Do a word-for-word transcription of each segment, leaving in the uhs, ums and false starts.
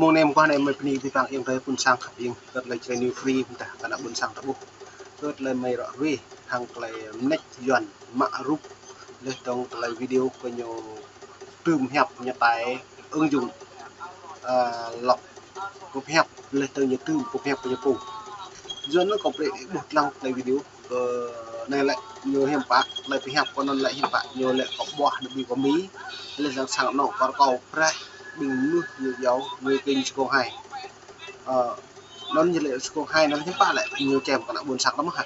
Mông anai mơguah anai mơi bơni kơ abih bang ayŏng adơi ƀôn sang khăp ing, kơ tơlơi jreng ñu free mơdah kơ ană ƀôn sang ta ƀuh. Kơ tơlơi mơi ră ruai hăng tơlơi mơneč Yuan mă rup, laih dong tơlơi video kơ ñu tơm hiăp ñu tải ứng dụng, ơ, lŏk kơ hiăp, laih dong ñu tơm kơ hiăp kơ ñu pô. Yuan anŭn kâo brơi ƀuh lăng tơlơi video. Ơ, anai lĕ ñu hiam pă, tơlơi pơhiăp kơ anŭn lĕ hiam pă, ñu lĕ kâo ƀuh anŭn ƀing kâo Mi, laih dong sang anŏ kơ kâo prah, ƀing mơnuih ñu jao, ñu kinh Sukông Hai. Ơ, anŭn ñu lĕ Sukông Hai anŭn hiam pă lĕ, ñu čem kơ ană ƀôn sang ta mơ̆n hă.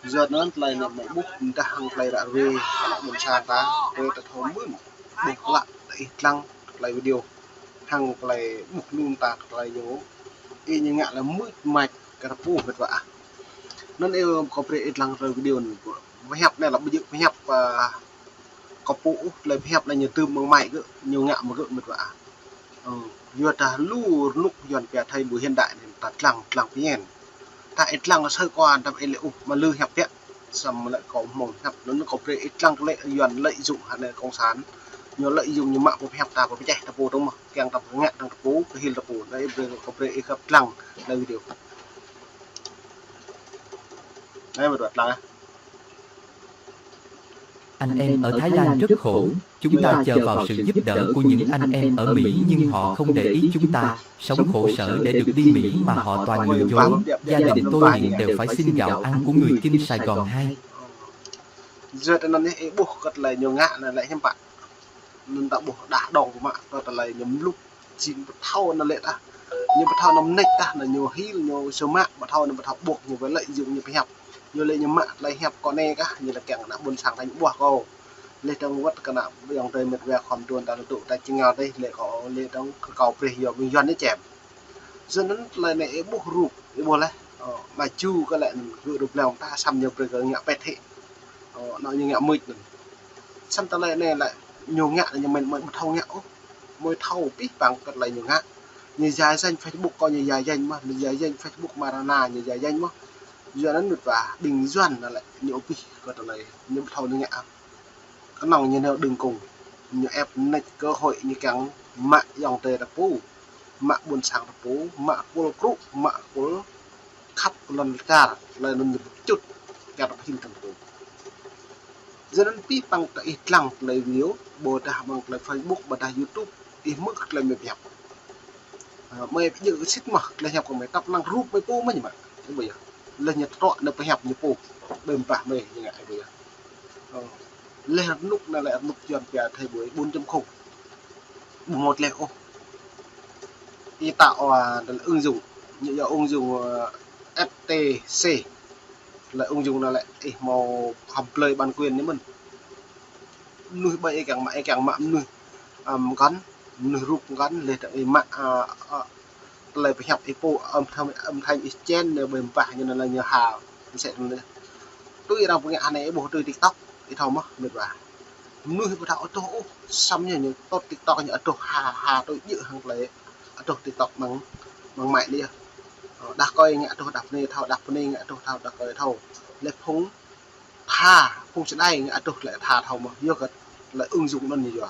Yua anŭn tơlơi anai mơi ƀuh, mơdah hăng tơlơi ră ruai kơ ană ƀôn sang ta, brơi ta thâo mơ̆n, ƀuh klă, ta ih lăng tơlơi video. Hăng tơlơi ƀuh lu mơta tơlơi ñu, ih ñu ngă lĕ mưč mač kơ ta pô mĕt wa ah. Anŭn ih kâo brơi ih lăng tơlơi video anŭn. Pơhiăp anai lĕ ƀu djơ̆ pơhiăp, ơ, kơ pô ôh, tơlơi pơhiăp anai ñu tơm mơ̆ng mai gơ̆, ñu ngă mơ̆ng gơ̆ mĕt wa ah. Ơ, yua dah lu rơnŭk Yuan pia thay đổi hiện đại anai ta lăng, lăng pơñen. Ta ih lăng sơ quan ta ih lĕ ôh, mă lư hiăp pia. Samơ̆ lĕ kâo hmâo hiăp, anŭn kâo brơi ih lăng tơlơi Yuan lợi dụng hă anai cộng sản. Ñu lợi dụng ñu mă pơhiăp ta pơčeh ta pô dong mơ̆n. Kiăng ta pơngă dong ta pô, kơ hil ta pô. Anai ih brơi kâo brơi ih khăp lăng tơlơi video. Anai mơi đuaĭ lăng ah. Anh em ở Thái Lan rất khổ, chúng ta chờ vào sự giúp đỡ của những anh em ở Mỹ nhưng họ không để ý chúng ta, sống khổ sở để được đi Mỹ mà họ toàn lừa dối. Gia đình tôi hiện đều phải xin gạo ăn của người kinh Sài Gòn hai. Yua anŭn anai ih ƀuh kơ tơlơi ñu ngă anai lĕ hiam pă. Anŭn ta ƀuh đah dong pơmă kơ tơlơi ñu mlŭk jing pơthâo anŭn lĕ tah. Ñu pơthâo anŭn mơneč tah, anŭn ñu hil, ñu sơmă, pơthâo anŭn pơthâo ƀuh, ñu wai lợi dụng ñu pơhiăp. Ñu lĕ ñu mă tơlơi hiăp kơ anai kah, ñu lĕ kiăng kơ ană ƀôn sang ta ñu ƀuh kâo. Laih dong wơ̆t kơ ană ayŏng adơi mĕt wa khŏm đuaĭ ta tŭ ta čơngao tơlơi lĕ kâo lĕ dong kơ kâo brơi yua ƀing Yuan ñu čem. Yua anŭn tơlơi anai ih ƀuh rup, ih ƀuh laih. Ơ, mă ču kơ lĕ anŭn gơ̆ rup lăng ta săm ñu brơi kơ ngă pet hĭ. Ơ, anŭn ñu ngă mưč anŭn. Săm tơlơi anai lĕ ñu ngă ñu mơ̆n mơi ƀu thâo ngă ôh. Mơi thâo pih păng kơ tơlơi ñu ngă. Ñu yai danh Facebook kâo ñu yai danh mơ̆n, ñu yai danh Facebook Marana ñu yai danh mơ̆n. Yua anŭn mĕt wa ƀing Yuan anŭn lĕ ñu pih kơ tơlơi ñu ƀu thâo ñu ngă. Kơnơ̆ng ñu nao đơ̆ng kông, ñu ĕp mơneč cơ hội ñu kiăng mă ayŏng adơi ta pô, mă ƀôn sang ta pô, mă kual krŭ, mă kual khăp kơ lŏn čar, tơlơi anŭn ñu pơčut, kiăng ta pơhil ta pô. Yua anŭn pih păng ta ih lăng tơlơi video, ƀôdah mơ̆ng tơlơi Facebook, ƀôdah YouTube, ih hmư̆ tơlơi mơi pơhiăp. Ơ, mơi pơjơ̆ sĭt mơ̆n, tơlơi hiăp kơ mơi tăp lăng rup mơi pô mơ̆n mă. Ih ƀuh yơh. Laih ñu trŏ anŭn pơhiăp ñu pô. Ƀơi mơbah mơi ñu ngă ih ƀuh yơh. Ơ, laih rơnŭk anai lĕ rơnŭk Yuan pia thay đổi bốn chấm không. Ƀu hmâo tơlơi ôh. Ih ta ƀuh tơlơi ứng dụng, ñu yua ứng dụng, ơ, F T C. Tơlơi ứng dụng anŭn lĕ ih hmâo khŏm blơi bản quyền ñu mơ̆n. Mơnuih ƀơi ih kiăng mă, ih kiăng mă mơnuih, ơ, mơkŏn, mơnuih rup mơkŏn, laih dong ih mă, ơ, ơ, tơlơi pơhiăp ih pô, âm thanh, âm thanh ih čen, anai ƀơi mơbah ñu anŭn lĕ ñu ha, mơsĕ anŭn lĕ. Tui arăng pơngă anai ih ƀuh tui TikTok, ih thâo mơ̆n, mĕt wa. Mơnuih ƀu thâo adoh ôh, săm ñu, ñu tŭt TikTok ñu adoh ha, ha tui djơ̆ hăng tơlơi adoh TikTok mơ̆ng, mơ̆ng mai anai yơh. Ơ, đah kơi ngă adoh đah bơnai thâo, đah bơnai ngă adoh thâo, đah kơi thâo. Laih phung tha, phung čơđai ngă adoh tơlơi tha thâo mơ̆n, yua kơ tơlơi ứng dụng anŭn ñu yua.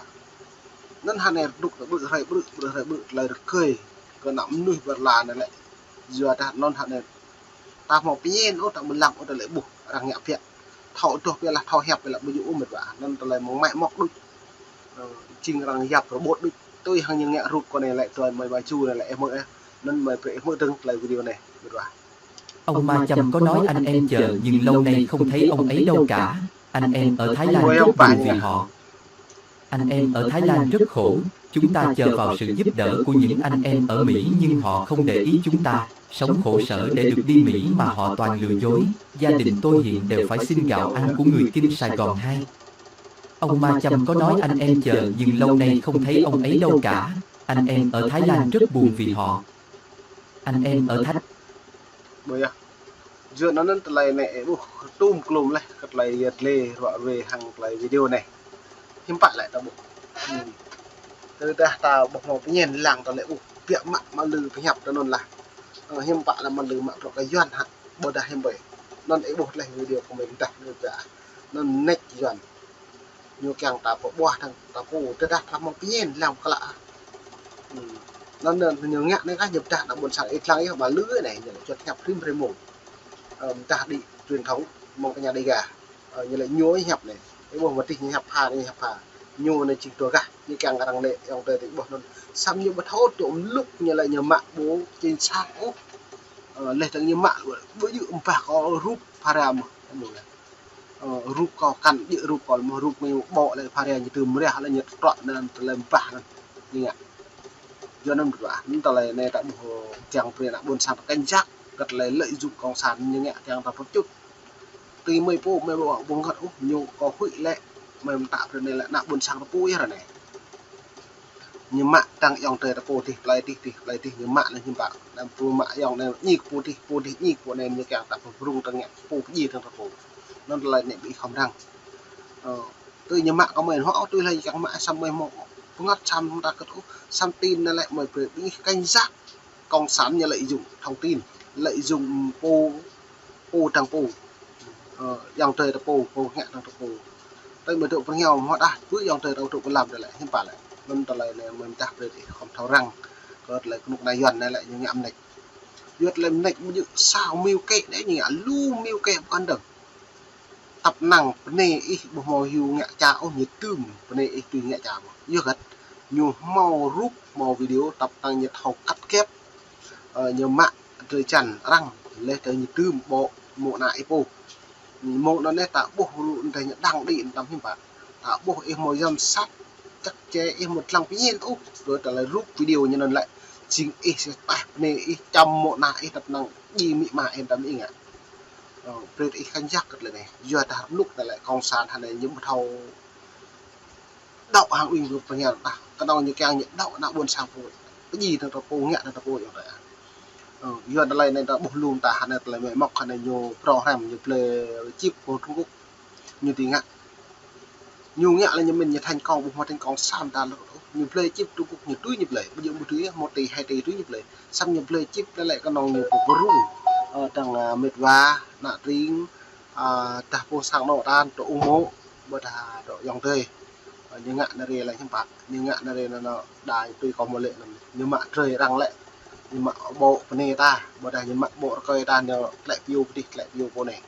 Anŭn hă anai rơnŭk ta ƀrư̆ hrơi ƀrư̆, ƀrư̆ hrơi ƀrư̆, tơlơi rơgơi kơ ană mơnuih ƀơi lŏn anai lĕ. Yua dah anŭn hă anai ta hmâo pơñen ôh, ta mơlăng ôh, ta lĕ ƀuh arăng ngă pia. Thâo adoh pia lah, thâo hiăp pia lah, ƀu djơ̆ ôh mĕt wa. Anŭn tơlơi mơ̆ng mai mơ̆k đôč. Ơ, jing arăng yap rơbot đôč. Tui hăng ñu ngă rup kơ anai lĕ, tui mơi ba chu anai lĕ, ih hmư̆ ih. Anŭn mơi brơi ih hmư̆ dơ̆ng tơlơi video anai, mĕt wa. Ông Ma Chăm có nói anh em chờ nhưng lâu nay không thấy ông ấy đâu cả. Anh em ở Thái Lan rất buồn vì họ. Anh em ở Thái Lan rất khổ, chúng ta chờ vào sự giúp đỡ của những anh em ở Mỹ nhưng họ không để ý chúng ta, sống khổ sở để được đi Mỹ mà họ toàn lừa dối. Gia đình tôi hiện đều phải xin gạo ăn của người kinh Sài Gòn hai. Ông Ma Chăm có nói anh em chờ nhưng lâu nay không thấy ông ấy đâu cả. Anh em ở Thái Lan rất buồn vì họ. Anh em ở Thái Ƀuh yơh. Yua anŭn tơlơi anai ih ƀuh tum klum laih kơ tơlơi yơh tơlơi ruai ruai hăng tơlơi video anai. Hiư̆m pă lĕ ta ƀuh. Hmm. Tơdah ta ƀuh hmâo pơñen lăng tơlơi ƀuh biă mă mă lư pơhiăp tơ anŭn lah. Ơ, hiư̆m pă lĕ mă lư mă trŏ kơ Yuan hă. Ƀôdah hiư̆m pă. Anŭn ih ƀuh laih video kơ mơi dah anŭn dah. Anŭn neč Yuan. Ñu kiăng ta pơƀuah dong ta pô, tơdah ta hmâo pơñen lăng pơklă. Hmm. Anŭn, anŭn ñu ngă anai kah, ñu pơdah ană ƀôn sang ih lăng yơh, ƀă lư anai, ñu lĕ čuăt hiăp rĭm hrơi mông. Ơ, pơdah đĭ truyền thống mơ̆ng tơña Đêga. Ơ, ñu lĕ ñu hiăp anai. Ih ƀuh mơ̆ tih ñu hiăp pha, ñu hiăp pha. Ñu anai jing dua gah, ñu kiăng arăng lĕ ayŏng adơi ta ƀuh anŭn. Samơ̆ ñu ƀu thâo tŭ mlŭk ñu lĕ ñu mă ƀu chính xác ôh. Ơ, leh dơ̆ng ñu mă ƀu djơ̆ ƀah kơ rup phara mơ̆n. Ơ, rup kâo kăn djơ̆ rup kâo mơ̆n, rup ñu ƀô̆ lĕ phara ñu tŭ mriah lĕ ñu trŏ anŭn tơlơi ƀah anŭn. Ñu ngă. Yua anŭn ƀah, anŭn tơlơi anai ta ƀuh kiăng brơi ană ƀôn sang ta cảnh giác, kơ tơlơi lợi dụng cộng sản ñu ngă kiăng ta pơčut. Tui mơi pô, mơi ƀu, ƀu ngăt ôh, ñu kơ huĭ lĕ, mơi mơtă brơi anai lĕ ană ƀôn sang ta pô yơh ră anai. Ñu mă tăng ayŏng adơi ta pô dih, plơi dih, dih, plơi dih, ñu mă lĕ ñu ƀă. Đăm pô mă ayŏng anai, ñik pô dih, pô dih, ñik pô anai, ñu kiăng ta pơbrŭng ta ngă pô pơdjai tăng ta pô. Anŭn tơlơi anai ƀing ih khŏm răng. Ơ, tui ñu mă kơ mơi hŏ, tui lĕ kiăng mă samơ̆ mơi hmâo pơngăt samơ̆ ta kơt ôh, samơ̆ tin anai lĕ mơi brơi ƀing ih cảnh giác. Cộng sản ñu lợi dụng thông tin, lợi dụng pô, pô tăng pô. Ơ, ayŏng adơi ta pô, pô ngă tăng ta pô. Tui mơi dŏ pơrơngiao hmâo đah, ƀu ayŏng adơi ta dŏ pơlăm tơlơi, hiư̆m pă lĕ. Anŭn tơlơi anai mơi mơdah brơi ih khŏm thâo răng. Kơ tơlơi kơnuk kơna Yuan anai lĕ ñu ngă mơneč. Yua tơlơi mơneč ƀu djơ̆ sa mil kĕ anai ñu ngă lu mil kĕ pơkŏn dơ̆ng. Tăp năng bơnai ih ƀu hmâo hyu ngă ča ôh, ñu tŭm bơnai ih tui ngă ča ƀuh. Yua hơget? Ñu hmâo rup, hmâo video, tăp năng ñu thâo cắt ghép, ơ, ñu mă drơi jăn arăng, leh dơ̆ng ñu tŭm ƀô̆ mô̆ ană ih pô. Mơ̆ng anŭn anai ta ƀuh lu anŭn tơlơi ñu đăng đĭ anŭn tăm hiư̆m pă. Ta ƀuh ih hmâo giám sát, chắc chắn ih hmâo lăng pơñen ôh, kơ tơlơi rup video ñu anŭn lĕ. Jing ih sĭt taih bơnai ih čăm mô̆ ană ih tăp năng djai amĭ ama ih tăm ih ngă. Ơ, brơi ih cảnh giác kơ tơlơi anai. Yua dah rơnŭk anai lĕ cộng sản hơnai ñu ƀu thâo đaŏ hăng ƀing pơñen đah. Kơnơ̆ng ñu kiăng ñu đaŏ ană ƀôn sang pô. Pơdjai tăng ta pô, ngă tăng ta pô ayŏng adơi. Ơ, yua tơlơi anai ta ƀuh lŏm ta hơnai tơlơi mơi mŏk hơnai ñu prŏng hrăm ñu blơi chip pô Trung Quốc. Ñu tui ngă. Ñu ngă lĕ ñu mĭn ñu thành công, ƀu hmâo thành công samơ̆ ta lŏ. Ñu blơi chip Trung Quốc ñu tui ñu blơi. Ƀu djơ̆ ƀu tui, hmâo tỉ hai tỉ tui ñu blơi. Samơ̆ ñu blơi chip lĕ lĕ kơnơ̆ng ñu pơrŭng. Ơ, tăng, ơ, mĕt wa, ană tring, ơ, dah pô sang anŏ ta, dŏ ung mô̆, ƀôdah dŏ ayŏng adơi. Ơ, ñu ngă anai rê lĕ hiư̆m pă. Ñu ngă anai rê anŭn, anŭn đa tui kâo hmâo lĕ anŭn. Ñu mă drơi arăng lĕ. Ñu mă ƀô̆ bơnai ta, ƀôdah ñu mă ƀô̆ rơkơi ta, ñu tlĕ pơyô pơdih, tlĕ pơyô pô anai.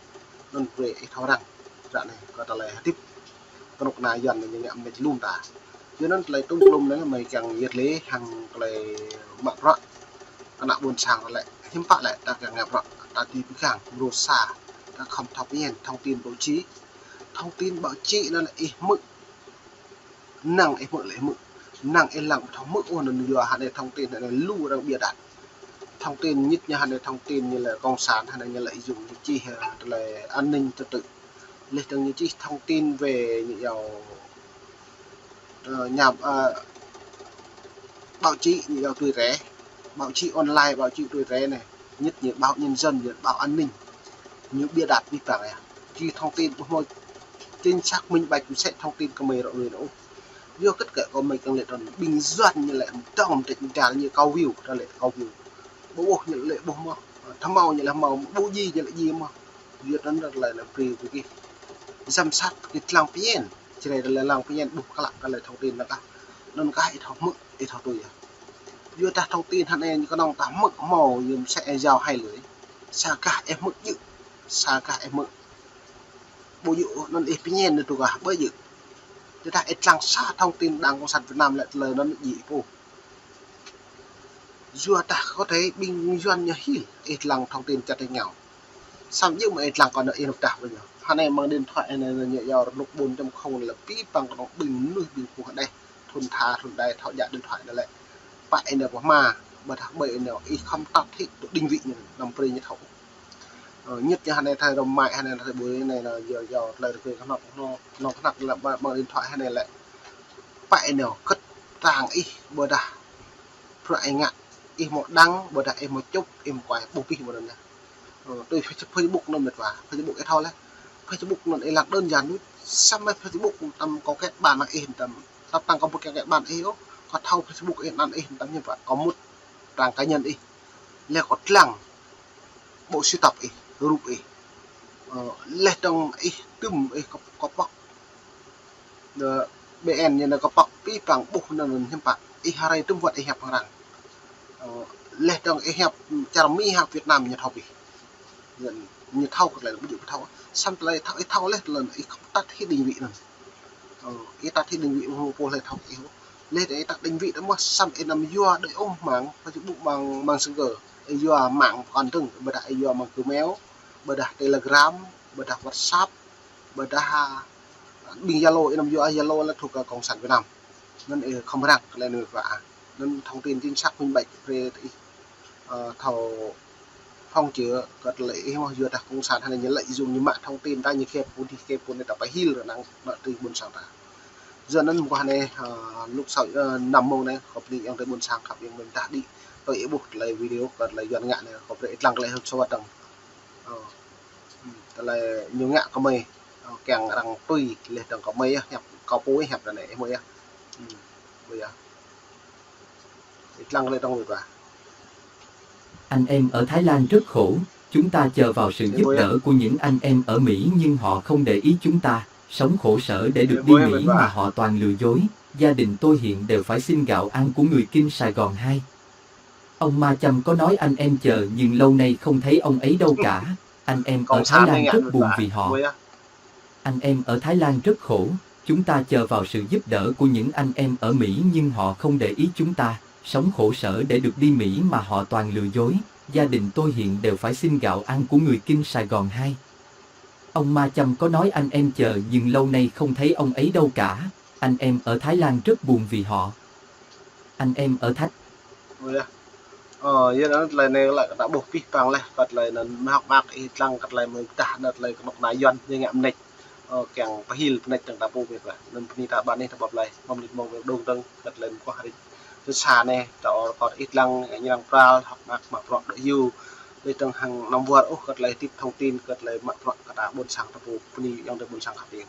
Anŭn brơi ih thâo răng. Ră anai, kơ tơlơi hơdip kơnuk kơna Yuan anai ñu ngă mơneč lŏm ta. Yua anŭn tơlơi tŭm klŏm anai mơi kiăng yơh lĕ hăng tơlơi mă bruă. Kơ ană ƀôn sang lĕ, hiư̆m pă lĕ, ta kiăng ngă bruă, ta tui pơgang, mrô sa, ta khŏm thâo pơñen, thông tin báo chí. Thông tin báo chí anŭn lĕ ih hmư̆, năng ih hmư̆ lĕ hmư̆, năng ih lăng ƀu thâo hmư̆ ôh, anŭn yua hơnai thông tin hơnai lu arăng bịa đặt. Thông tin ñit ñu hơnai thông tin ñu lĕ cộng sản hơnai ñu lợi dụng ñu čih, ơ, tơlơi an ninh trật tự. Leh dơ̆ng ñu čih thông tin về ñu iâu, ơ, nhằm, ơ, báo chí ñu iâu tui rĕ, báo chí online, báo chí tui rĕ anai, ñit ñu báo nhân dân, ñu báo an ninh. Ñu bịa đặt ƀu păng yơh. Čih thông tin ƀu hmâo chính xác minh bạch, mơsĕ thông tin kơ mơi ră ruai anai ôh. Yua hơget kơ kâo mơi kiăng lĕ tơl ƀing Yuan ñu lĕ dŏng mơdrĕč mơdral ñu kâo view, ta lĕ kâo view. Ƀu ƀuh ñu lĕ ƀuh mơ̆n, thâo hmâo ñu lĕ hmâo, ƀu djai ñu lĕ djai mơ̆n. Yua anŭn tơlơi anai brơi kơ gih giám sát gih lăng pơñen, Jrai tơlơi lăng pơñen ƀuh klă tơlơi thông tin anŭn kah. Anŭn kah ih thâo hmư̆, ih thâo tui yơh. Yua dah thông tin hơnai ñu kơnơ̆ng ta hmư̆ hmâo, yua mơsĕ ih jao hai lưỡi. Sa gah ih hmư̆ djơ̆, sa gah ih hmư̆ ƀu djơ̆, anŭn ih pơñen anŭn tui gah ƀu djơ̆. Tơdah ih lăng sa thông tin Đảng Cộng sản Việt Nam lĕ tơlơi anŭn djai ih pô. Yua dah kơ tơlơi ƀing Yuan ñu hil, ih lăng thông tin čăt ih ngă. Samơ̆ djơ̆ mơ̆ ih lăng kơ anŭn ih nŭk dah ƀơi ñu. Hơnai mơ̆ng điện thoại anai ñu iâu rơnŭk bốn chấm không lĕ ƀu păng kơnơ̆ng ƀing mơnuih ƀing pô hơđeh. Thŭn tha, thŭn đai, thâo djă điện thoại anai lĕ. Pă ih nao pơ hma, ƀôdah ƀơi ih nao ih khŏm tăt hĭ, dŏ định vị ñu, anăm brơi ñu thâo. Ơ, ñit ñu hơnai tơlơi rơmai, hơnai tơlơi ƀuh anai, anŭn yơh, yơh, tơlơi rơkơi kơhnăk, kơhnăk, kơhnăk, kơhnăk, lĕ ƀơi, ƀơi điện thoại hơnai lĕ. Pă ih nao, kơt trang ih, ƀôdah bruă ih ngă, ih hmâo đăng, ƀôdah ih hmâo chụp, ih hmâo quay, ƀuh abih ƀơi anŭn yơh. Ơ, tui Face-, Facebook anŭn mĕt wa, Facebook ih thâo lĕ. Facebook anŭn ih lăng đơn giản đôč, samơ̆ Facebook tăm kâo kết bạn năng ih tăm, tăm tăng kâo mŭt kơ kết bạn ih ôh, kâo thâo Facebook ih anăn ih tăm hiư̆m pă, kâo mŭt trang cá nhân ih. Leh kâo lăng bộ sưu tập ih, rup ih. Ơ, leh dơ̆ng ih tŭm ih kơ, kơ pŏk. Ơ, B N ñu anai kơ pŏk ƀu păng ƀuh anŭn hiư̆m pă. Ih rai tŭm wơ̆t ih hiăp hăng arăng. Ơ, leh dong ih hiăp čar Mi hă Việt Nam ñu thâo pih. Ñu thâo kơ tơlơi ƀu djơ̆ thâo. Samơ̆ tơlơi thâo, ih thâo leh tơlơi ih tắt hĭ định vị anŭn. Ơ, ih tắt hĭ định vị ƀu pô hlơi thâo ih. Leh dong ih tắt định vị tơ mơ̆ samơ̆ ih anăm yua đơi ôh mơ̆ng Facebook, mơ̆ng, mơ̆ng sưng kơ. Ih yua mơ̆ng pơkŏn dơ̆ng, ƀôdah ih yua mơ̆ng Gmail, ƀôdah Telegram, ƀôdah WhatsApp, ƀôdah, a, ƀing Zalo, ih anăm yua Zalo là thuộc cộng sản Việt Nam. Anŭn ih khŏm răng kơ tơlơi anŭn wa. Anŭn thông tin chính xác minh bạch brơi ih, ơ, thâo phòng chữa kơ tơlơi ih mơ̆ yua dah cộng sản hă ñu lợi dụng ñu mă thông tin ta ñu kĕp pun, kĕp pun ta pơhil rơnăng nă tui ƀôn sang ta. Yua anŭn mơguah anai, ơ, lúc sáu, ơ, năm mông anai, kâo pơni ayŏng adơi ƀôn sang khăp yang mơ̆n tah đĭ. Tui ih ƀuh tơlơi video kơ tơlơi Yuan ngă anai, kâo brơi ih lăng tơlơi hơ̆k sơwơ̆t dơ̆ng. Ơ. Ơ, tơlơi ñu ngă kơ mơi, ơ, kiăng arăng tui, leh dong kơ mơi yơh, hiăp, kâo pô hiăp ră anai, ih mơi yơh. Ơ, mơi yơh. Ih lăng tơlơi dong mơi wa. Anh em ở Thái Lan rất khổ, chúng ta chờ vào sự giúp đỡ của những anh em ở Mỹ nhưng họ không để ý chúng ta, sống khổ sở để được đi Mỹ mà họ toàn lừa dối. Gia đình tôi hiện đều phải xin gạo ăn của người Kinh Sài Gòn hai. Ông Ma Chăm có nói anh em chờ nhưng lâu nay không thấy ông ấy đâu cả. Anh em ở Thái Lan rất buồn vì họ. Anh em ở Thái Lan rất khổ, chúng ta chờ vào sự giúp đỡ của những anh em ở Mỹ nhưng họ không để ý chúng ta, sống khổ sở để được đi Mỹ mà họ toàn lừa dối. Gia đình tôi hiện đều phải xin gạo ăn của người Kinh Sài Gòn hai. Ông Ma Chăm có nói anh em chờ nhưng lâu nay không thấy ông ấy đâu cả. Anh em ở Thái Lan rất buồn vì họ. Anh em ở Thái Ơ, yua anŭn tơlơi anai lĕ kơ ta ƀuh pih pang leh, kơ tơlơi anŭn mơ̆ hŏk mơak ih lăng kơ tơlơi mơ̆ tah anŭn tơlơi kơnuk kơna Yuan ñu ngă mơneč. Ơ, kiăng pơhil mơneč dong ta pô mơi wa. Anŭn bơni ta ƀan anai ta ƀuh lơi, mơ̆ng mơnit mơ̆ng mơ̆ng dong dơ̆ng kơ tơlơi mơguah hrơi. Tơ sa anai, ta ôr kơ ih lăng, ñu lăng pral, hŏk mơak mă bruă đôč yua. Leh dong hăng năm wơr ôh kơ tơlơi tip thông tin, kơ tơlơi mă bruă kơ ta ƀôn sang ta pô, bơni ayŏng adơi ƀôn sang khăp yang.